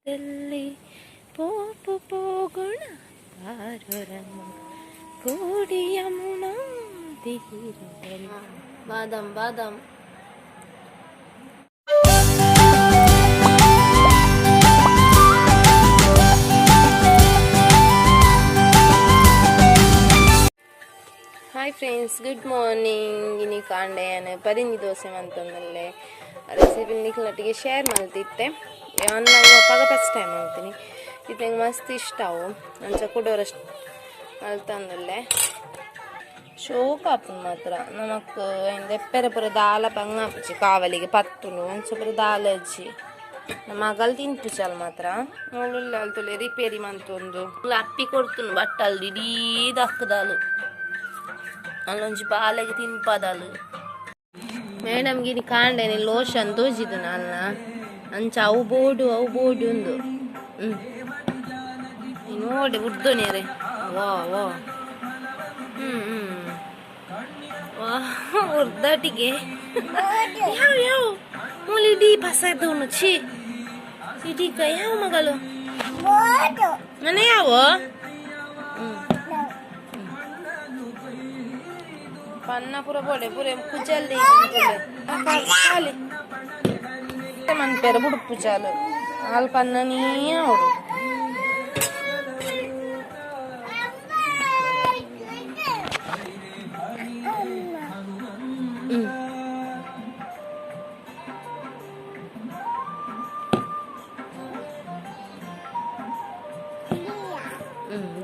ದಲ್ಲಿ ಪೋಪು ಪೋಗುಣ ಪಾರೊರಮ ಕೂಡಿ ಯಮುನಾ ತೀರದಲ್ಲಿ. ಬಾದಾಮ್ ಬಾದಾಮ್. Hi friends, good morning. ಇನಿ ಕಾಂಡೆ ಪರಿಂಜಿ ದೋಸೆ ಮಂತೊಂದುಲ್ಲೆ. ರೆಸಿಪಿ ನಿಕ್ಲೆನೊಟ್ಟಿಗೆ ಶೇರ್ ಮಲ್ತಿತ್ತೆ. ಯಾನ್ ಅಪಗ ಫಸ್ಟ್ ಟೈಮ್ ಮಲ್ತೀನಿ. ಇತ್ತೆ ಮಸ್ತ್ ಇಷ್ಟ ಅವು. ಅಂಚ ಕುಡೋರಷ್ಟು ಮಲ್ತೊಂದುಲ್ಲೆ. ಶೋಕ್ ಆಪುಂಡು ಮಾತ್ರ. ನಮಕ್ ದೆಪ್ಪೆರೆ ಪೂರ ದಾಲ ಬಂಗ ಆಪುಜಿ, ಕಾವಲಿಗೆ ಪತ್ತುಂಡು. ಅಂಚ ಪೂರ ದಾಲ ಅಜ್ಜಿ ನಮ್ಮ ಮಗಲ್ ತಿನ್ಪುಜಲ್ ಮಾತ್ರ. ಮುಳ್ಳುಲ್ಲ ಅಲ್ತುಲೆ ರಿಪೇರಿ ಮಂತೊಂದು ಅಪ್ಪಿ ಕೊಡ್ತುಂಡು. ಬಟ್ಟಲ್ ಇಡೀ ದಕ್ಕದಾಲು, ಅಲ್ಲೊಂಜಿ ಬಾಲೆಗೆ ತಿನ್ಪದಲು. ಮೇಡಮ್ಗೆ ಇನಿ ಕಾಂಡೆನೆ ಲೋಷನ್ ತೋಜಿದು ನಾಲ್ನ. ಅಂಚ ಅವು ಬೋಡು ಅವು ಬೋಡು ಉಂದು. ನೋಡಿ ಉರ್ದೋನೇರೆ. ವಾ ವಾ, ಹ್ಮ್ ಹ್ಮ್ ವಾ, ಉರ್ದಾಟಿಗೆ ಯಾವ ಯಾವ ಮೂಲಿ ಇಡೀ ಪಸದವನು. ಛೀ, ಇಡೀ ಯಾವ ಮಗಳು ಮನೆ ಯಾವ. ಪನ್ನ ಪೂರ ಬೋಡೆ ಪೂರ ಕುಜಲ್ ಖಾಲಿ ಮನ್ಪೇರ ಬುಡುಪು ಚಾಲು ಆಲ್ ಪನ್ನ ನೀ ಅವಡು.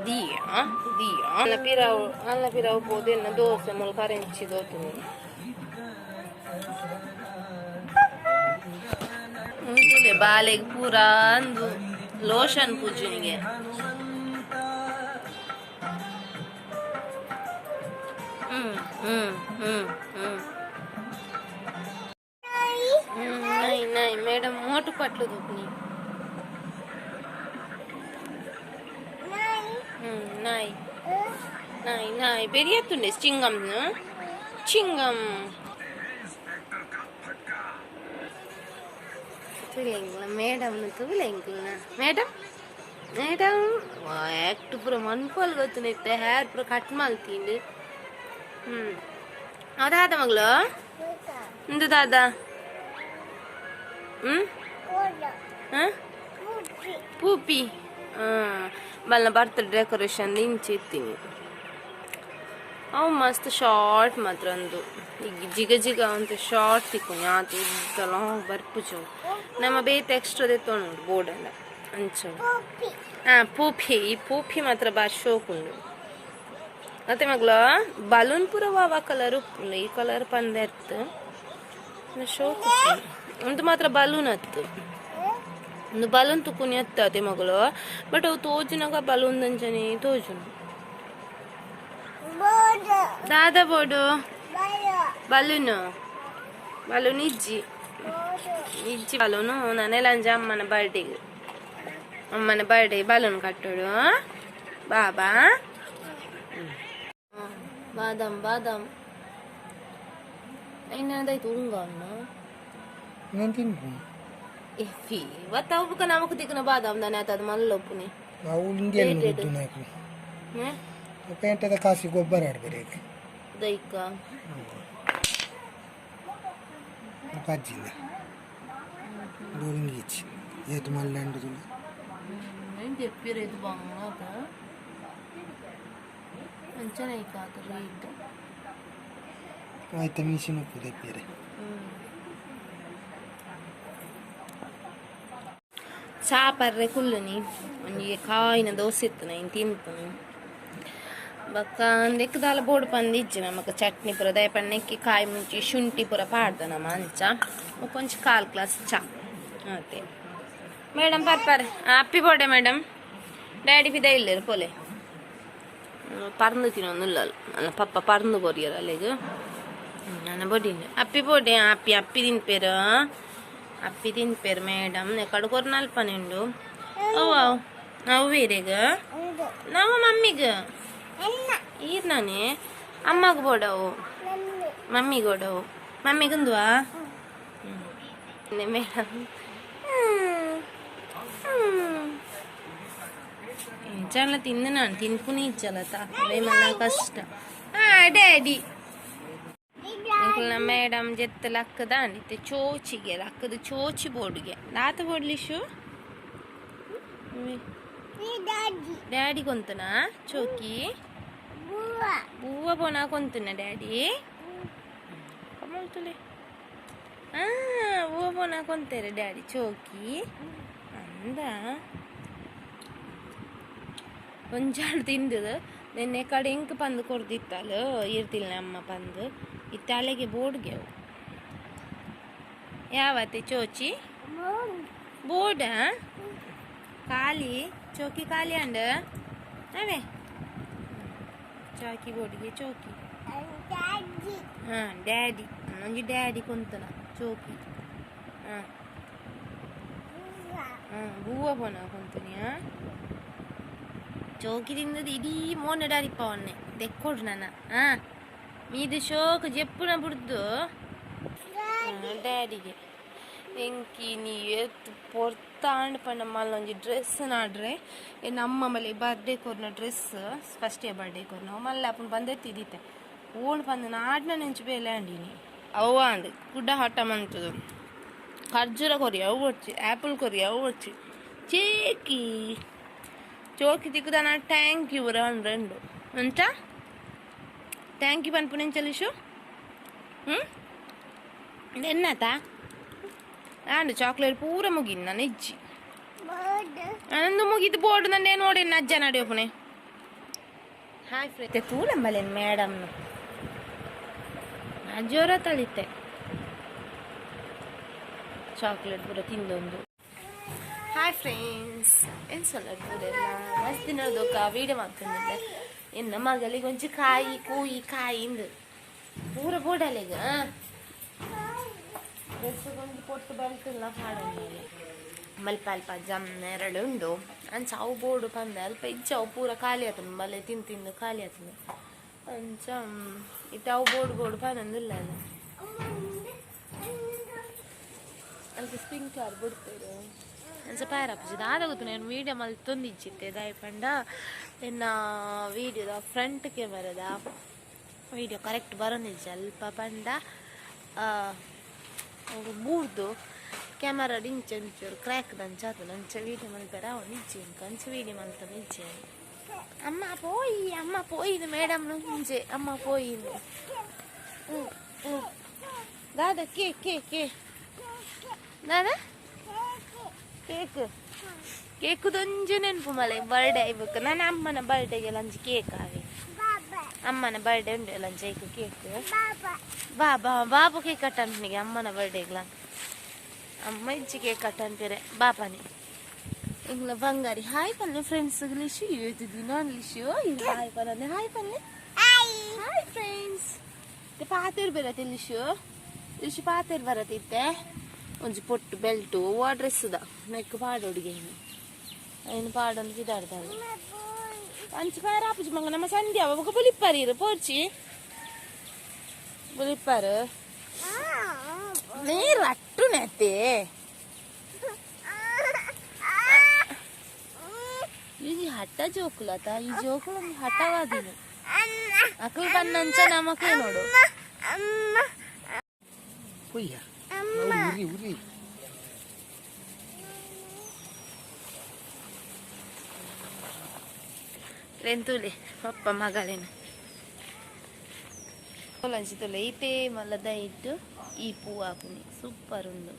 ದಿಯಾ ದಿಯಾ ಅನ್ನ ಪಿರಾವು, ಅನ್ನ ಪಿರಾವು ಪೋದೆನ್ನ ದೋಸೆ ಮುಲ್ ಕರೆಂಚಿ ದೋತುನಿ ಉಂಟುಲೆ. ಬಾಲೆಗ್ ಪೂರಾ ಅಂದು ಲೋಷನ್ ಪೂಜುನಿಗೆ. ಹ್ಮ್ ಹ್ಮ್ ಹ್ಮ್ ಹ್ಮ್ ಹ್ಮ್ ನೈ ನೈ ಮೇಡಮ್ ಮೋಟು ಪಟ್ಲು ದೂಪುನಿ. ನಾಯಿ ನಾಯಿ ನಾಯಿ ಬೆರಿಯತ್ತುಂಡೆ. ಚಿಂಗಮ್ ಚಿಂಗಮ್ ತೂಲೆಂಗ್ಲ ಮೇಡಮ್, ತೂಲೆಂಗ್ಲ ಮೇಡಮ್. ಮೇಡಮ್ ಆಕ್ಟ್ ಪೂರ ಮನ್ಪಲ್ ಗೊತ್ತುನಿತ್ತೆ. ಹೇರ್ ಪೂರ ಕಟ್ ಮಲ್ತಿಂಡು. ಅದಾದ ಮಗಳು ಇಂದು ದಾದಾ. ಹ್ಮ್ ಪೂಪಿ ಬಲ್ಲ ಬರ್ತ್ಡೇ ಡೆಕೋರೇಷನ್ ಇಂಚಿ ಇತ್ತೀನಿ. ಅವು ಮಸ್ತ್ ಶಾರ್ಟ್ ಮಾತ್ರ ಒಂದು ಈಗ ಜಿಗ ಜಿಗ ಅಂತ ಶಾರ್ಟ್ ತಿಕ್ಕು. ಆತು ಉದ್ದ ಲಾಂಗ್ ಬರ್ಪುಜು. ನಮ್ಮ ಬೇತೆ ಎಕ್ಸ್ಟ್ರಾ ದೆತ್ತೊಂಡು ಬೋರ್ಡ್ ಎಲ್ಲ ಅಂಚ. ಹಾ, ಪೂಪಿ, ಈ ಪೂಪಿ ಮಾತ್ರ ಬಾರಿ ಶೋಕ್ ಉಂಡು ಅತ್ತೆ ಮಗಳ. ಬಲೂನ್ ಪೂರ ವಾವ ಕಲರ್ ಉಪ್ಪುಂಡು. ಈ ಕಲರ್ ಪಂದೆ ಇತ್ತು ಶೋಕ್ ಉಂದು ಮಾತ್ರ. ಬಲೂನ್ ಅತ್ತು ಒಂದು ಬಲೂನ್ ತುಕುನಿ ಅತ್ತೆ ಮಗಳು. ಬಟ್ ಅವು ತೋಜುನಾಗ ಬಲೂನ್ ದಂಚನೆ ತೋಜುನು. ದಾದ ಬೋಡು? ಬಲೂನು, ಬಲೂನ್ ಇಜ್ಜಿ, ಇಜ್ಜಿ ಬಲೂನು. ನಾನೆಲ್ಲ ಅಮ್ಮನ ಬರ್ಡೇಗೆ, ಅಮ್ಮನ ಬರ್ಡೇ ಬಲೂನ್ ಕಟ್ಟೋಡು ಬಾಬಾ. ಬಾದಾಮ್ ಬಾದಾಮ್ ಇನ್ನದಾಯ್ತು ಉಂಗನ್ನು. నేను ತಿನ್ಪು. ಎಫಿ ಬತ್ತ ಅವು ನಮಕ್ ತಿಕ್ಕನ ಬಾದಾಮ್ ದಾನೆ ಆತದ ಮಲ್ಲೊಪ್ಪುನಿ. ಅವು ಇಂಡಿಯನ್ ಗುಡ್ಡು ನಾಕು. ಪೇಂಟದ ಕಾಸಿ ಗೊಬ್ಬರ ಆಡ್ಬೇರೆ. ದೈಕ. ಪಜ್ಜಿಲ್ಲ ಡೋರಿಂಗ್ ಈಚ್ ಏತು ಮಲ್ಲಂಡು ತುಳು. చెప్పిర్రు ఇది బాగుంది అంచనా కాదు రేట్. ಆಯ್ತು, ಮಿಷಿನ್ ಉಪ್ಪು ತೆಪ್ಪಿರೆ. ಚಾ ಪರ್ರೆ ಕುಲ್ಲುನಿ. ಒಂಜಿ ಕಾಯಿನ ದೋಸೆ ಇತ್ತು, ಇನ್ ತಿನ್ಪುನಿ. ಬೊಕ್ಕ ಅಂದೆಕ್ ದಾಲ ಬೋಡು ಪಂದಿಜ್ಜಿ ನಮಕ್. ಚಟ್ನಿ ಪೂರ ದಯ ಪಣ್ಣೆಕ್ಕಿ ಕಾಯಿ ಮುಂಚಿ ಶುಂಠಿ ಪೂರ ಪಾಡ್ದ ನಮ. ಅಂಚ ಒಂಜಿ ಕಾಲ್ ಗ್ಲಾಸ್ ಚಾ ಅತೆ. ಮೇಡಮ್ ಪರ್ಪರ್ ಅಪ್ಪಿ ಬೋಡೆ. Madam daddy ಪಿದ ಇಲ್ಲೇರು ಪೋಲೆ. ಪರ್ಂದು ತಿನ್ನೊಂದುಲ್ಲ ಅಲ್ಲ ಪಪ್ಪ ಪರ್ಂದು ಕೊರಿಯರ್ ಅಲ್ಲಿಗೆ. ನನ್ನ ಬೊಡಿನ ಅಪ್ಪಿ ಬೋಡೆ. ಅಪ್ಪಿ ಅಪ್ಪಿ ತಿನ್ಪೇರು, ಅಪ್ಪಿ ತಿನ್ಪೇರು. ಮೇಡಮ್ ಎಕಡೆ ಕೊರ್ನ ಅಲ್ಪನೆ ಉಂಡು. ಓ ಅವು ಬೇರೆಗ ನಾವು ಮಮ್ಮಿಗ ಈರ್ ನಾನೇ ಅಮ್ಮಗ ಬೋಡವು, ಮಮ್ಮಿಗೆ ಬೋಡವು. ಮಮ್ಮಿಗುಂದುವಾ ಮೇಡಮ್. ಇಂಚಾಲ ತಿಂದು ನಾನು ತಿನ್ಪುನಿ ಇಜ್ಜಲತ ಮಲ್ಲ ಕಷ್ಟ. ಡ್ಯಾಡಿ ಮೇಡಮ್ ಜೆತ್ತ ಲಕ್ಕದ ಅಂದಿತ್ತೆ ಚೋಚಿಗೆ ಲಕ್ಕದ ಚೋಚಿ ಬೋರ್ಡ್ಗೆ ದಾತ ಬೋರ್ಡ್ಲಿಶು ಡ್ಯಾಡಿ ಕೊಂತನಾ ಚೋಕಿ ಬೂವ ಪೋನ ಕೊಂತುನ ಡ್ಯಾಡಿ ಕಮಲ್ತುಲೆ ಬೂವ ಪೋನ ಕೊಂತಾರೆ ಡ್ಯಾಡಿ ಚೋಕಿ ಅಂದ ಒಂಜಾಳು ತಿಂದದು ನಿನ್ನೆ ಕಡೆ ಇಂಕ್ ಪಂದು ಕೊರ್ದಿತ್ತಲ್ಲ ಇರ್ತಿಲ್ಲ ಅಮ್ಮ ಪಂದು ಇತ್ತಾಲೆಗೆ ಬೋರ್ಡ್ಗೆ ಅವು ಯಾವತ್ತೆ ಚೋಚಿ ಬೋರ್ಡ್ ಖಾಲಿ ಚೌಕಿ ಖಾಲಿ ಅಂಡ ಅವೇ ಚಾಕಿ ಬೋರ್ಡ್ಗೆ ಚೌಕಿ. ಹಾಂ ಡ್ಯಾಡಿ ಒಂಜಿ ಡ್ಯಾಡಿ ಕೊಂತನ ಚೌಕಿ. ಹಾಂ ಹಾಂ ಹೂವ ಪೋನ ಕೊಂತನಿ. ಚೌಕಿ ತಿಂದದ ಇಡೀ ಮೋನೆ ಡಾರಿಪ್ಪ ಒನ್ನೆ ದೆಕ್ಕೊಡು ನನ್ನ. ಹಾಂ ಮೀದು ಶೋಕ್ ಜೆಪ್ಪುನ ಬುಡ್ದು ಡ್ಯಾಡಿಗೆ ಎಂಕಿ ನೀ ಎತ್ತು ಪೊರ್ತಾಂಡ್ ಪಂಡ ಮಲ್ಲೊಂಜಿ ಡ್ರೆಸ್ ನಾಡ್ರೆ ನಮ್ಮ ಮಲೆ ಬರ್ಡೇ ಕೊರ್ನ ಡ್ರೆಸ್ ಫಸ್ಟ್ ಇಯರ್ ಬರ್ಡೇ ಕೊರ್ನ ಮಲ್ಲ ಅಪ್ಪನ ಬಂದೆತ್ತಿದ್ದಿತ್ತೆ ಓಳು ಬಂದು ನಾಡ್ನ ನೆಂಚು ಬೇಲೆ ಅಂಡಿನಿ ಅವ ಅಂಡ್ ಕುಡ್ಡ ಹಠ ಮಂತದು ಖರ್ಜೂರ ಕೊರಿ ಅವು ಒಡ್ಚಿ ಆ್ಯಪಲ್ ಕೊರಿ ಅವು ಒಡ್ಚಿ ಚೇಕಿ ಚೋಕಿ ತಿಕ್ಕುದಾನ thank you ರಂಡು ಎಂತ thank you ಪನ್ಪುನೆಂಚಲಿಶು ಹ್ಞೂ ಎನ್ನಾತ ಆಂಡ್ ಚಾಕ್ಲೇಟ್ ಪೂರ ಮುಗಿದ್ ನಾನು ಇಜ್ಜಿ ನಂದು ಮುಗಿದು ಬೋರ್ಡ್ ನಂದೇ ನೋಡಿ ಅಜ್ಜ ನಡಿಯೋಪುನೆ. ಹಾಯ್ ಫ್ರೆಂಡ್ ತೂಲಂಬಲೇನು ಮೇಡಮ್ನು ಜೋರ ತಳಿತೆ ಚಾಕ್ಲೇಟ್ ಪೂರ ತಿಂದೊಂದು. ಹಾಯ್ ಫ್ರೆಂಡ್ಸ್ ಎನ್ಸಲ್ಲ ಪೂರೆಲ್ಲ ಮಸ್ತ್ ದಿನದೊಕ್ಕ ವೀಡಿಯೋ ಮಾಡ್ತಂದಿಲ್ಲ ಎನ್ನ ಮಗಳಿಗೆ ಒಂಚಿ ಕಾಯಿ ಕೂಯಿ ಕಾಯಿ ಇಂದು ಪೂರ ಬೋಡಲೆಗ ಡ್ರೆಸ್ಗೊಂದು ಪೊಟ್ಟು ಬೆಳ್ತಿಲ್ಲ ಪಾಡೊಂದು ಮಲ್ಪ ಅಲ್ಪ ಜಮ್ ಎರಡು ಉಂಡು ಅಂಚ ಅವು ಬೋರ್ಡು ಪಂದ ಅಲ್ಪ ಇಜ್ಜ ಅವು ಪೂರ ಖಾಲಿ ಆತಂಡು ಮಲ್ಲೆ ತಿಂದು ತಿಂದು ಖಾಲಿ ಆತಂಡು ಅಂಚ ಇತ್ತೆ ಅವು ಬೋರ್ಡು ಬೋರ್ಡು ಪನೊಂದಿಲ್ಲ ಅಲ್ಲ ಅಲ್ಪ ಸ್ಪ್ರಿಂಕ್ಲರ್ ಬಿಡ್ತೇವೆ ಅಂಚ ಪ್ಯಾರಪ್ಪ ದಾದ ಗೊತ್ತು ನಾನು ವೀಡಿಯೋ ಮಲ್ತೊಂದಿಜ್ಜಿತ್ತೆ ದಾಯ ಪಂಡ ಎನ್ನ ವೀಡಿಯೋದ ಫ್ರಂಟ್ ಕ್ಯಾಮರಾದ ವೀಡಿಯೋ ಕರೆಕ್ಟ್ ಬರೋಂದಿಜ್ಜಿ ಅಲ್ಪ ಪಂಡ ಬೂರ್ದು ಕ್ಯಾಮರಾ ಇಂಚ ಒಂಚೂರು ಕ್ರ್ಯಾಕ್ ದಂಚ ಆತುಂಡು ಅಂಚ ವೀಡಿಯೋ ಮಲ್ಪೆರ ಅವನು ಇಜ್ಜಿ ಇಂಕ ಅಂಚ ವೀಡಿಯೋ ಮಲ್ತೊಂದು ಇಜ್ಜಿ. ಅಮ್ಮ ಪೋಯಿ ಅಮ್ಮ ಪೋಯಿದು ಮೇಡಮ್ ಮುಂಚೆ ಅಮ್ಮ ಪೋಯಿಂದು ದಾದ ಕೇ ಕೇ ಕೇ ದಾದ ಕೇಕ್ ಕೇಕುದೊಂಜಿ ನೆನಪು ಮಲೆ ಬರ್ಡೇ ಐಬುಕ್ ನಾನು ಅಮ್ಮನ ಬರ್ಡೇಗೆ ಲಂಚ್ ಕೇಕ್ ಆವೆ ಅಮ್ಮನ ಬರ್ಡೇ ಉಂಟು ಲಂಚ್ ಐಕ್ ಕೇಕ್ ಬಾಬಾ ಬಾಬು ಕೇಕ್ ಕಟ್ಟಂತಿಗೆ ಅಮ್ಮನ ಬರ್ಡೇಗ್ಲ ಅಮ್ಮ ಇಜ್ಜಿ ಕೇಕ್ ಕಟ್ಟಂತೀರೆ ಬಾಪಾನಿ ಇಂಗ್ಲ ಬಂಗಾರಿ ಹಾಯ್ ಪನ್ನೆ ಫ್ರೆಂಡ್ಸ್ ಲಿಶು ಏತು ದಿನ ಲಿಶು ಹಾಯ್ ಪನ್ನೆ ಹಾಯ್ ಪನ್ನೆ ಹಾಯ್ ಫ್ರೆಂಡ್ಸ್ ಪಾತೆರ್ ಬರತ್ತೆ ಲಿಶು ಲಿಶು ಪಾತೆರ್ ಬರತ್ತಿತ್ತೆ ಒಂಜಿ ಪೊಟ್ಟು ಬೆಲ್ಟು ವಾ ಡ್ರೆಸ್ದ ನೆಕ್ ಪಾಡೋಡಿಗೆ ಏನು ಪಾಡೊಂದು ಬಿದಾಡ್ದಾಳೆ ಅಂಚ ಪಾರ ಆಪುಜಿ ಮಂಗ ನಮ್ಮ ಸಂಧ್ಯಾ ಬೊಕ ಬುಲಿಪ್ಪಾರು ಪೋರ್ಚಿ ಬುಲಿಪ್ಪಾರು ನೀರು ಅಟ್ಟು ನೆತ್ತೆ ಈ ಹಠ ಜೋಕುಲತ ಈ ಜೋಕುಲು ಒಂಜಿ ಹಠವಾದಿನಿ ಅಕುಲು ಪನ್ನಂಚ ನಮಕೆ ನೋಡು ಪೊಯ್ಯ ಉರಿ ಉರಿ ರೆಂತುಲೆ ಪಪ್ಪ ಮಗಳೇನು ಲಂಚಿತುಲೆ ಈತೇ ಮಲ್ಲದ ಇಟ್ಟು ಈ ಪೂ ಹಾಕುನಿ ಸೂಪರ್ ಉಂಡು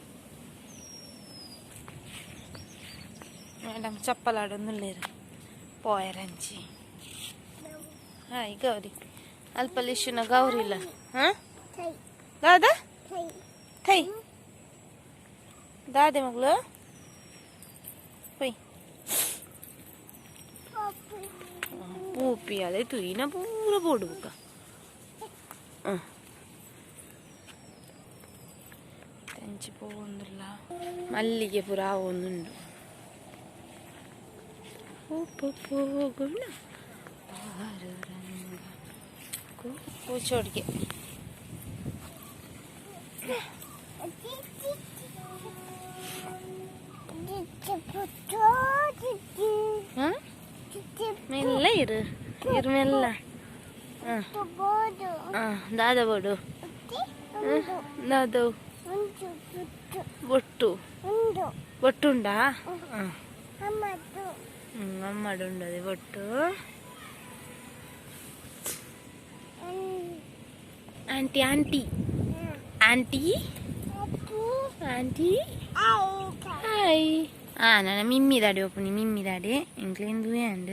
ಮೇಡಮ್ ಚಪ್ಪಲಾಡೊಂದುಲ್ಲೇರು ಪೋಯರಂಚಿ ಹಾಯ್ ಗೌರಿ ಅಲ್ಪ ಲಿಶುನ ಗೌರಿಲ್ಲ ಹಾಂ ದಾದಾ ಥೈ ದಾದೆ ಮಗಳು ಪೊಯ್ ಪೂಪಿಯಾಲೆ ತುಯಿನ ಪೂರ ಬೋಡು ಬುಕ್ಕ ತಂಚಿ ಪೋವೊಂದುಲ್ಲ ಮಲ್ಲಿಗೆ ಪೂರ ಆವೊಂದುಂಡು ಪೋಗುಣ ಕೂಚೋಡಿಗೆ ಮೆಲ್ಲ ಇರು ಇರು ಮೆಲ್ಲ. ಹಾಂ ಹಾಂ, ದಾದ ಬೋಡು ದಾದವು? ಬೊಟ್ಟು ಬೊಟ್ಟುಂಡಾ? ಹಾಂ, ಅಮ್ಮಡು ಉಂಡದೆ ಬೊಟ್ಟು. Aunty aunty aunty aunty hi. ನನ್ನ ಮಿಮ್ಮಿ ದಾಡಿ ಒಪ್ಪುನಿ, ಮಿಮ್ಮಿ ದಾಡಿ ಎಂಕ್ಲೇಂದುವೆ ಅಂಡ್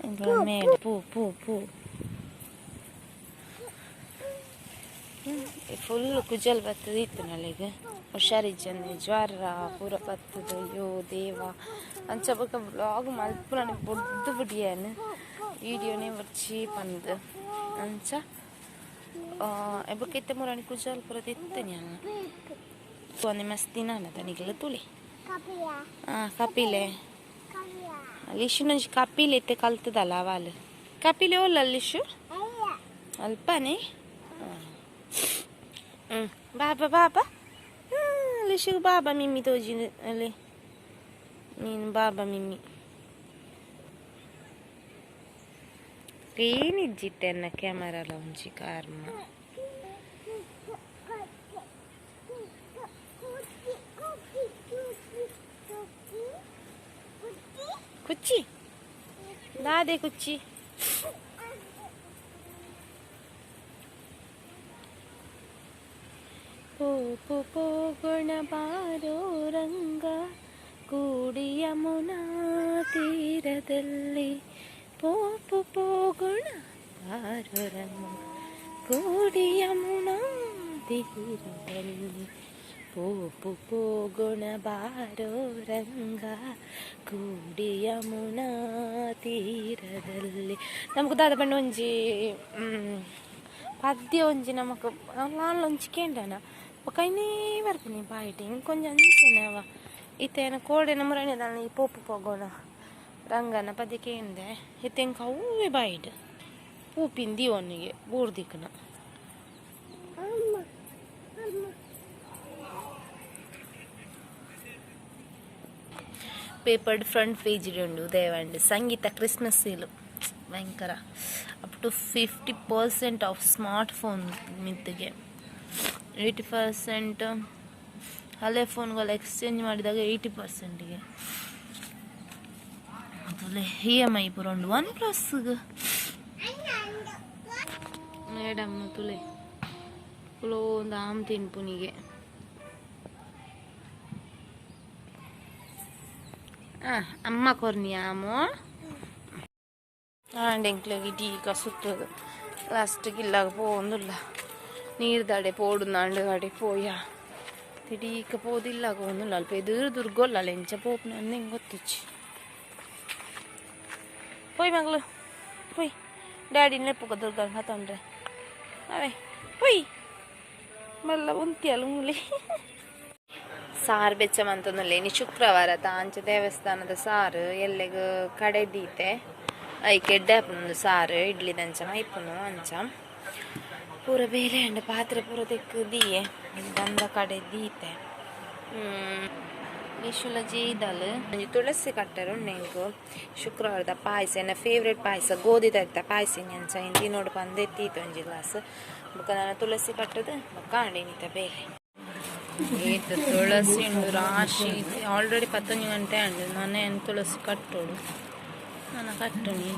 ಎಂಕ್ಲ ಮೇಡ್ ಪೂ ಪೂ ಪೂ. ಫುಲ್ ಕುಜಲ್ ಬತ್ತದ ಇತ್ತು ನಲ್ಲಿಗೆ, ಹುಷಾರಿಜ್ಜಂದೆ ಜ್ವರ ಪೂರ ಬತ್ತದ. ಅಯ್ಯೋ ದೇವ, ಅಂಚ ಬೊಕ ಬ್ಲಾಗ್ ಮಲ್ಪುನ ಬೊಡ್ದು ಬುಡಿಯನ್, ವೀಡಿಯೋನೇ ಬರ್ಚಿ ಪಂದ್ ಅಂಚ. ಬೊಕ ಇತ್ತೆ ಮುರಾನಿ ಕುಜಲ್ ಪೂರ ತಿತ್ತನಿ ಅನ್ನ ಒಂಜಿ ಮಸ್ತ್ ದಿನ ತನಿಗೆಲ್ಲ ತುಳಿ. ಹಾಂ, ಕಪಿಲೆ ಲಿಶುನೊಂಜಿ ಕಪಿಲೆ ಇತ್ತೆ ಕಲ್ತದಲ್ಲ ಅವಾಲ್. ಕಪಿಲೆ ಓಲ್ಲ ಲಿಶು? ಅಲ್ಪನೆ. ಹ್ಞೂ, ಬಾಬಾ ಬಾಬಾ ಲಿಶು ಬಾಬಾ ಮಿಮ್ಮಿ ತೋಜಿ ಅಲ್ಲಿ ನೀನು ಬಾಬಾ ಮಿಮ್ಮಿ. ಏನಿಜ್ಜಿತ್ತೆ ಅನ್ನ ಕ್ಯಾಮರಾಲ ಒಂಜಿ ಕಾರ್ಮ. ಕುಚ್ಚಿ ದಾದೆ ಕುಚ್ಚಿ. ಪೋ ಪೋ ಪೋಗುಣ ಬಾರೋ ರಂಗ ಕೂಡಿ ಯಮುನಾ ತೀರದಲ್ಲಿ, ಪೋಪು ಪೋಗುಣ ಬಾರೋ ರಂಗ ಕೂಡಿ ಯಮುನಾ ತೀರದಲ್ಲಿ, ಪೋಪು ಪೋಗುಣ ಬಾರೋ ರಂಗ ಕೂಡಿ ಯಮುನಾ ತೀರದಲ್ಲಿ. ನಮಕ್ ದಾದ ಪಂಡ ಒಂಜಿ ಪದ್ಯ ಒಂಜಿ ನಮಕ್ ಲಾಲ್ ಒಂಜಿ ಕೇಂಡನ ಬೊಕ ಐನೇ ಬರ್ಪುನಿ ಬಾಯಿಟ್ ಇಂಕೊಂಜಿ ಅಂಚನೆ ಅವ. ಇತ್ತೆ ಎನ್ನ ಕೋಡೆನ ಮುರಣಿ ದಾನ ಈ ಪೋಪು ಪೋಗೋಣ ರಂಗನ ಪದ್ಯ ಕೇಂದೆ. ಇತ್ತೆ ಎಂಕ್ ಅವ್ವೆ ಬಾಯಿಡ್ ಪೂಪಿನ್ ದೀವೊನ್ನಿಗೆ ಬೂರ್ದಿಕ್ನ. ಪೇಪರ್ಡ್ ಫ್ರಂಟ್ ಪೇಜ್ ಉಂಡು ಉದಯವಾಣಿ ಸಂಗೀತ ಕ್ರಿಸ್ಮಸ್ ಸೇಲು ಭಯಂಕರ, up to 50% off smart phone ಮಿತ್ತಿಗೆ, 80% ಹಳೆ ಫೋನ್ಗಳು ಎಕ್ಸ್ಚೇಂಜ್ ಮಾಡಿದಾಗ 80%ಗೆ. ಅದು ಇ ಎಮ್ ಐ ಪೂರ ಉಂಡು ಒನ್ ಪ್ಲಸ್ಗೆ. ಮೇಡಮ್ ತುಲೆ ಕುಲೋ ಒಂದು ಆಮ್ ತಿನ್ಪುನಿಗೆ. ಅಮ್ಮ ಕೊರ್ನಿ ಆಮೋ ಆಂಡ್ ಎಂಕ್ಲೆಗ್ ಇಡೀಕ ಸುತ್ತದು ಲಾಸ್ಟ್ಗೆ ಇಲ್ಲಾಗ ಪೋವೊಂದುಲ್ಲ, ನೀರ್ದಡೆ ಪೋಡುಂದಾಂಡ್ ಅಡೆ ಪೋಯ ತಿಡೀಕ ಪೋದಿಲ್ಲಾಗ ಪೋವೊಂದುಲ್ಲ. ಅಲ್ಪ ಎದುರು ದುರ್ಗೊಲ್ಲ ಎಂಚ ಪೋಪುನ ಎಂಕ್ ಗೊತ್ತುಜ್ಜಿ. ಪೋಯ್ ಮಗಳು ಪೋಯ್, ಡ್ಯಾಡಿನ ಲೆಪ್ಪುಗ ದುರ್ಗ ಹತ್ತೊಂಡ್ರೆ ಅವೇ ಪೋಯ್ ಮಲ್ಲ ಉಂತಿಯಲ್ಲ ಮೂಲಿ. ಸಾರು ಬೆಚ್ಚ ಮಂತೊಂದುಲ್ಲೆ ಇನಿ ಶುಕ್ರವಾರ ತಾಂಚ ದೇವಸ್ಥಾನದ ಸಾರು ಎಲ್ಲೆಗ್ ಕಡೆ ದೀತೆ, ಐಕ್ ಎಡ್ಡೆ ಆಪುಂಡು ಸಾರು ಇಡ್ಲಿದಂಚ ಮೈಪುನು. ಅಂಚ ಪೂರ ಬೇಲೆ ಅಂಡ್ ಪಾತ್ರೆ ಪೂರ ತೆಕ್ಕ್ ದೀಯೆ ದಂದ ಕಡೆ ದೀತೆ. ನಿಶುಲ ಜೀದಲ್ ಒಂಜಿ ತುಳಸಿ ಕಟ್ಟರೆ ಉಂಡು ಎಂಕ್. ಶುಕ್ರವಾರದ ಪಾಯಸ ಎನ್ನ ಫೇವ್ರೇಟ್ ಪಾಯಸ ಗೋಧಿ ತರಿತ ಪಾಯಸ ಅಂಚ ತಿನ್ನೋಡು ಪಂದ್ ಎತ್ತೀತು ಒಂಜಿ ಗ್ಲಾಸ್. ಬೊಕ ನನ ತುಳಸಿ ಕಟ್ಟದು ಬೊಕ ಆಂಡ್ ಇನಿತ ಬೇಲೆ. ಏತ್ ತುಳಸಿ ಉಂಡು ರಾಶಿ. ಆಲ್ರೆಡಿ 11 ಗಂಟೆ ಆಂಡ್ ನನ ಏನ್ ತುಳಸಿ ಕಟ್ಟೋಡು, ನನ ಕಟ್ಟುನಿ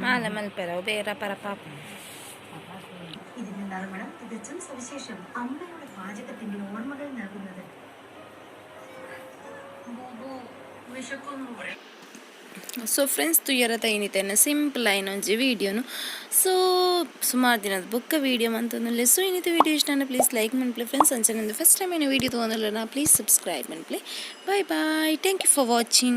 ಮಾಲೆ ಮಲ್ಪೆರ ಬೇರೆ ಪರ ಪಾಪ. ഇതിന്റെ നറുമണം തികച്ചും സവിശേഷം, അമ്മയുടെ പാചകത്തിന്റെ ഓർമ്മകൾ നൽകുന്നത്. ಸೊ ಫ್ರೆಂಡ್ಸ್, ತೂಯರ ತೈನಿತೆನ ಸಿಂಪಲ್ ಆಯಿನ ಒಂಜಿ ವೀಡಿಯೋನು. ಸೊ ಸುಮಾರು ದಿನದ ಬೊಕ್ಕ ವೀಡಿಯೋ ಮಂತೊಂದುಲ್ಲೆ. ಸೊ ಇನ್ನಿತ ವೀಡಿಯೋ ಇಷ್ಟ ಪ್ಲೀಸ್ ಲೈಕ್ ಮನ್ಪುಲೆ ಫ್ರೆಂಡ್ಸ್. ಅಂಚನೆ ಫಸ್ಟ್ ಟೈಮ್ ಏನ ವೀಡಿಯೋ ತೂವೊಂದುಲ್ಲೆನ ಪ್ಲೀಸ್ ಸಬ್ಸ್ಕ್ರೈಬ್ ಮನ್ಪುಲೆ. Bye bye, thank you for watching.